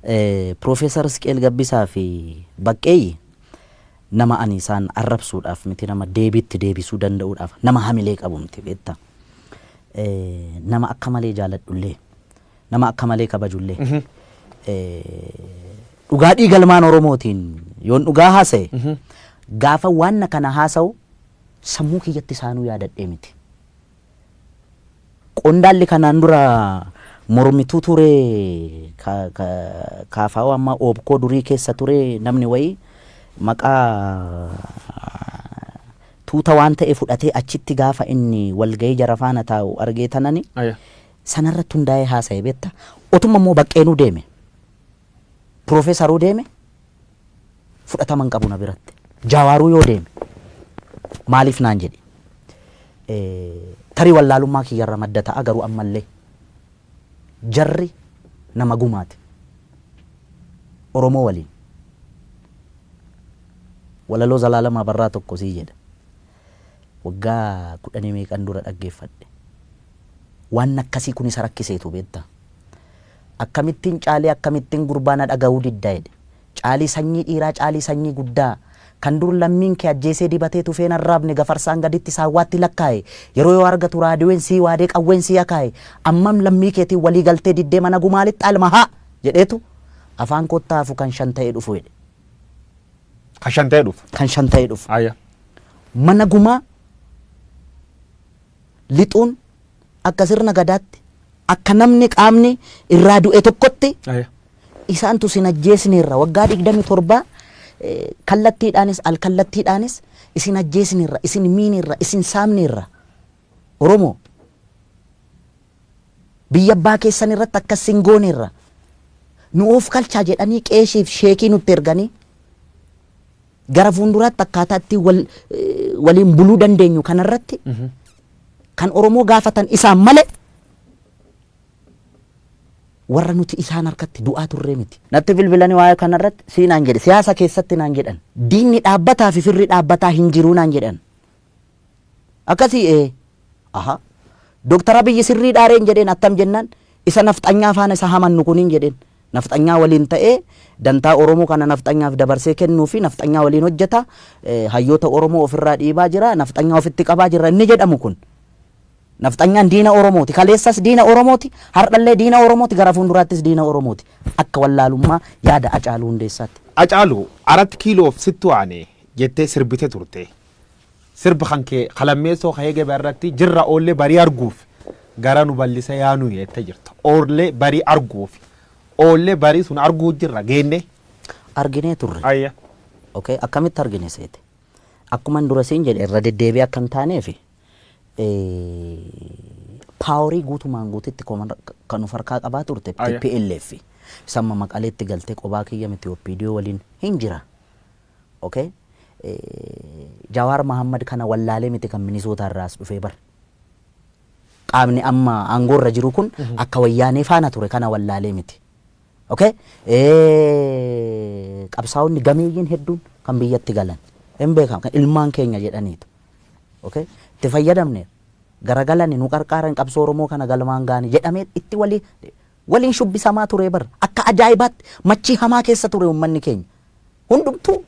Piroofeesar Isqeel Gabbisaa fi Baqqeeyyi nama ani isaan arrabsuudhaaf miti, nama deebiitti deebisuu danda'uudhaaf nama hamilee qabu miti, beektaa. Nama akka malee jaaladhullee, nama akka malee kabajullee, dhugaa dhiigalmaan Oromootiin yoon dhugaa haasa'e, gaafa waan kana haasa'u sammuu kiyyatti isaanuu yaadadhee miti. Qondaalli kanaan dura mormituu ture, kaafaa'oo amma oobkoo durii keessa ture, namni wayii maqaa tuuta waan ta'e fudhatee achitti gaafa inni walgahii jara faana taa'u argee tanani sanarratti hundaa'ee haasa'e, beekta. Otuma immoo Baqqeenuu deeme, piroofeesaruu deeme, fudhatama hin qabu na biratti. Jaawaaruu yoo deeme maaliif naan jedhe. Tarii wallaalummaa kiyyarra madda ta'a, garuu ammallee jarri nama gumaati. Oromoo waliin. Walaloo Zalaalamaa Barraa tokko sii jedha. Waggaa 10 meeqan dura dhaggeeffadhe. Waan akkasii kun isa rakkiseetu, beektaa. Akkamittiin caalii, akkamittiin gurbaa na dhaga'uu didda jedhe. Caalii sanyii dhiiraa, caalii sanyii guddaa. Kan dur lammiin kee ajjeesee dibatee tufeen arraabne, gafarsaan gaditti saawwaatti lakkaa'e. Yeroo yoo argatu raadiyoon sii waadee qawween sii akaa'e. Ammam lammii keetiin walii galtee diddee mana gumaalitti alma haa jedheetu afaan koottaa hafu kan shan ta'ee dhufu jedhe. Kan shan ta'ee dhufu. Kan shan ta'ee dhufu. Mana gumaa lixuun akka sirna gadaatti, akka namni qaamni irraa du'e tokkotti, isaantu sin ajjeesneerra, waggaa 27 kallattiidhaanis alkallattiidhaanis isin ajjeesneerra, isin miineerra, isin saamneerra, Oromoo biyya abbaa keessan irratti akkas sin gooneerra, nu of kalchaa jedhanii qeeshiif sheekii nutti erganii, gara fuulduraatti akkaataa itti waliin buluu dandeenyu kanarratti kan Oromoo gaafatan isaan malee warra nuti isaan harkatti du'aa turree miti. Natti bilbilanii waa'ee kanarratti sii naan jedhe, siyaasa keessatti naan jedhan. Diinni dhaabbataa fi firri dhaabbataa hin jiruu naan jedhan. Akkasii ee. Aha. Dooktar Abiyyi sirrii dhaareen jedheen, attam jennaan, isa nafxanyaa faana isa hamannu kuniin jedheen. Nafxanyaa waliin ta'ee dantaa Oromoo kana nafxanyaaf dabarsee kennuu fi nafxanyaa waliin hojjeta. Hayyoota Oromoo ofirraa dhiibaa jira. Nafxanyaa ofitti qabaa jira inni jedhamu kun. Nafxanyaan diina Oromooti. Kaleessas diina Oromooti. Har'allee diina Oromooti. Gara fuulduraattis diina Oromooti. Akka wallaalummaa yaada Acaaluu Hundeessaatti. Acaaluu, Arat Kiiloof sittu aane jettee sirbite turte. Sirba kan kee kalammeessoo ka'ee gaba irratti jirra oollee barii arguuf gara nu ballisa yaanuu jette jirta. Oollee barii arguuf. Oollee barii sun arguu jirra geenne. Arginee turre. Okay, akkamitti argine seete? Akkuma dura siin jedhe, irra deddeebi'ee akka hin taaneef, power guutumaan guututti kan of harkaa qabaa turte TPLF. Samma Maqaleetti galtee qobaa kiyya miti, OPDO waliin hin jira. Okay? Jawaar Mahammad kana wallaalee miti kan Minisootaa irraa as dhufee bar. Qaamni amma aangoorra jiru kun akka wayyaanee faana ture kana wallaalee miti. Okay? Qabsaa'onni gameeyyiin hedduun kan biyyatti galan hin beekamu, kan ilmaan keenya jedhaniitu. Okay? Itti fayyadamne garagalani nu qarqaaran, qabsoo Oromoo kana galmaan gaani jedhamee itti walii waliin shubbisamaa ture bar. Akka ajaa'ibaatti machii hamaa keessa ture uummanni keenya. Hundumtuu